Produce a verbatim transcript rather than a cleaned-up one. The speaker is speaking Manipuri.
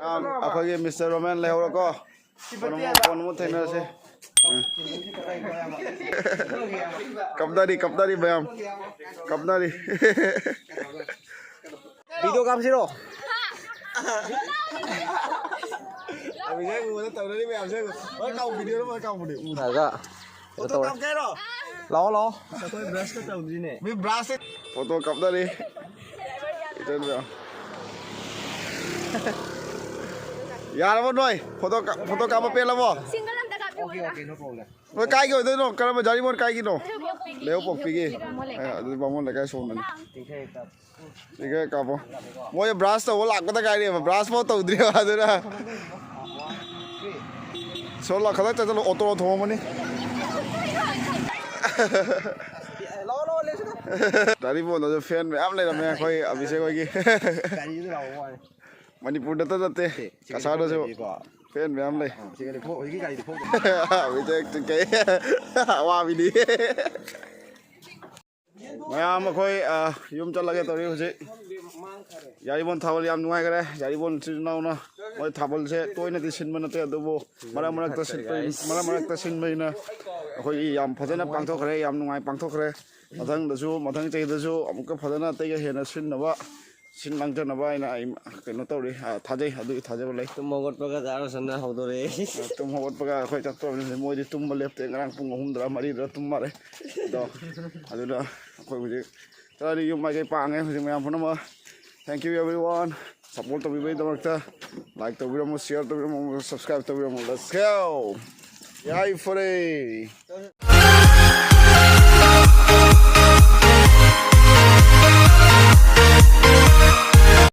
ꯑꯩꯈꯣꯏꯒꯤ ꯃꯤꯁꯇꯔ ꯔꯣꯃꯦꯟ ꯂꯩꯍꯧꯔꯣꯀꯣ꯫ ꯀꯣꯟꯅꯃꯨꯛ, ꯀꯣꯟꯅꯃꯨꯛ ꯊꯦꯡꯅꯔꯁꯦ꯫ ꯎꯝ꯫ ꯀꯞꯅꯔꯤ, ꯀꯞꯅꯔꯤ ꯃꯌꯥꯝ꯫ ꯀꯞꯅꯔꯤ꯫ ꯚꯤꯗꯤꯑꯣ ꯀꯥꯞꯁꯤꯔꯣ? ꯑꯕꯤꯅꯥꯁ ꯎꯕꯗ ꯇꯧꯅꯔꯤ ꯃꯌꯥꯝꯁꯦ꯫ ꯍꯣꯏ, ꯀꯥꯎ, ꯚꯤꯗꯤꯑꯣꯗ ꯍꯣꯏ ꯀꯥꯎꯕꯅꯦ꯫ ꯎꯗ꯭ꯔꯒ ꯀꯩꯅꯣ ꯐꯣꯇꯣ ꯇꯧꯔꯦ꯫ ꯀꯥꯞꯀꯦ ꯍꯥꯏꯔꯣ? ꯂꯥꯛꯑꯣ, ꯂꯥꯛꯑꯣ꯫ ꯑꯩꯈꯣꯏ ꯕ꯭ꯔꯁꯀ ꯇꯧꯗ꯭ꯔꯤꯅꯦ꯫ ꯃꯤ ꯕ꯭ꯔꯁꯁꯦ꯫ ꯐꯣꯇꯣ ꯀꯥꯞꯅꯔꯤ꯫ ꯏꯆꯟ ꯃꯌꯥꯝ꯫ ꯌꯥꯔꯕꯣ ꯅꯣꯏ? ꯐꯣꯇꯣ ꯀꯥꯞ-, ꯐꯣꯇꯣ ꯀꯥꯞꯄ ꯄꯦꯜꯂꯕꯣ? ꯁꯤꯡꯒꯜ ꯑꯝꯇ ꯀꯥꯞꯄꯤꯌꯨ꯫ Okay, okay, no problem꯫ ꯅꯣꯏ ꯀꯥꯏꯒꯤ ꯑꯣꯏꯗꯣꯏꯅꯣ? ꯀꯔꯝꯕ ꯖꯥꯔꯤꯃꯣꯟ ꯀꯥꯏꯒꯤꯅꯣ? ꯂꯩꯍꯧꯄꯣꯛꯄꯤꯒꯤ꯫ ꯂꯩꯍꯧꯄꯣꯛꯄꯤꯒꯤ꯫ ꯑꯦ, ꯑꯗꯨꯗꯤ ꯕꯥꯃꯣꯟ ꯂꯩꯀꯥꯏ ꯁꯣꯝꯗꯅꯤ꯫ ꯁꯤꯒ ꯀꯥꯞꯄꯣ꯫ ꯃꯣꯏ ꯕ꯭ꯔꯁ ꯇꯧꯕ ꯂꯥꯛꯄꯗ ꯉꯥꯏꯔꯤꯕ, ꯕ꯭ꯔꯁ ꯐꯥꯎ ꯇꯧꯗ꯭ꯔꯤꯕ ꯑꯗꯨꯅ꯫ ꯁꯣꯝ ꯂꯥꯎ, ꯈꯇꯪ ꯆꯠꯂꯣ, ꯑꯣꯇꯣ ꯊꯣꯡꯉꯝꯃꯅꯤ꯫ ꯗꯥ ꯔꯤꯕꯣꯟꯗꯁꯨ ꯐꯦꯟ ꯃꯌꯥꯝ ꯂꯩꯔꯝꯃꯦ ꯑꯩꯈꯣꯏ ꯑꯕꯤꯁꯦꯛ ꯍꯣꯏꯒꯤ꯫ ꯃꯅꯤꯄꯨꯔꯗꯇ ꯅꯠꯇꯦ, ꯀꯁꯥꯔꯗꯁꯨ ꯐꯦꯟ ꯃꯌꯥꯝ ꯂꯩ꯫ ꯑꯕꯤꯁꯦꯛ ꯀꯩ ꯑꯋꯥꯕꯤꯅꯤ꯫ ꯃꯌꯥꯝ ꯑꯩꯈꯣꯏ, ꯑ, ꯌꯨꯝ ꯆꯠꯂꯒꯦ ꯇꯧꯔꯤ ꯍꯧꯖꯤꯛ꯫ ꯌꯥꯔꯤꯕꯣꯟ ꯊꯥꯕꯜ ꯌꯥꯝ ꯅꯨꯡꯉꯥꯏꯈ꯭ꯔꯦ꯫ ꯌꯥꯔꯤꯕꯣꯟ ꯏꯆꯤꯜ ꯏꯅꯥꯎꯅ ꯃꯣꯏ ꯊꯥꯕꯜꯁꯦ ꯇꯣꯏꯅꯗꯤ ꯁꯤꯟꯕ ꯅꯠꯇꯦ, ꯑꯗꯨꯕꯨ ꯃꯔꯛ ꯃꯔꯛꯇ ꯁꯤꯟꯕ-, ꯃꯔꯛ ꯃꯔꯛꯇ ꯁꯤꯟꯕꯅꯤꯅ ꯑꯩꯈꯣꯏꯒꯤ ꯌꯥꯝ ꯐꯖꯅ ꯄꯥꯡꯊꯣꯛꯈ꯭ꯔꯦ, ꯌꯥꯝ ꯅꯨꯡꯉꯥꯏ ꯄꯥꯡꯊꯣꯛꯈ꯭ꯔꯦ꯫ ꯃꯊꯪꯗꯁꯨ, ꯃꯊꯪ ꯆꯍꯤꯗꯁꯨ ꯑꯃꯨꯛꯀ ꯐꯖꯅ ꯑꯇꯩꯒ ꯍꯦꯟꯅ ꯁꯤꯟꯅꯕ, ꯁꯤꯟ ꯂꯥꯡꯖꯅꯕ ꯍꯥꯏꯅ ꯑꯩ ꯀꯩꯅꯣ ꯇꯧꯔꯤ, ꯑ, ꯊꯥꯖꯩ꯫ ꯑꯗꯨꯒꯤ ꯊꯥꯖꯕ ꯂꯩ꯫ ꯇꯨꯝ ꯍꯧꯒꯠꯄꯒ ꯗꯥ ꯔꯣꯁꯟꯅ ꯍꯧꯗꯣꯔꯛꯑꯦ꯫ ꯑ, ꯇꯨꯝ ꯍꯧꯒꯠꯄꯒ ꯑꯩꯈꯣꯏ ꯆꯠꯇꯣꯔꯕꯅꯤ꯫ ꯃꯣꯏꯗꯤ ꯇꯨꯝꯕ ꯂꯦꯞꯇꯦ꯫ ꯉꯔꯥꯡ ꯄꯨꯡ ꯑꯍꯨꯝꯗꯔ ꯃꯔꯤꯗꯔ ꯇꯨꯝ ꯃꯥꯜꯂꯦ꯫ ꯑꯗꯣ ꯑꯗꯨꯅ ꯑꯩꯈꯣꯏ ꯍꯧꯖꯤꯛ ꯆꯠꯂꯅꯤ, ꯌꯨꯝ ꯃꯥꯏꯀꯩ ꯄꯥꯡꯉꯦ ꯍꯧꯖꯤꯛ ꯃꯌꯥꯝ ꯄꯨꯝꯅꯃꯛ꯫ Thank you everyone꯫ Support ꯇꯧꯕꯤꯕꯒꯤꯗꯃꯛꯇ like ꯇꯧꯕꯤꯔꯝꯃꯨ, share ꯇꯧꯕꯤꯔꯝꯃꯨ, subscribe ꯇꯧꯕꯤꯔꯝꯃꯨ꯫ Let's go! ꯌꯥꯏꯐꯔꯦ!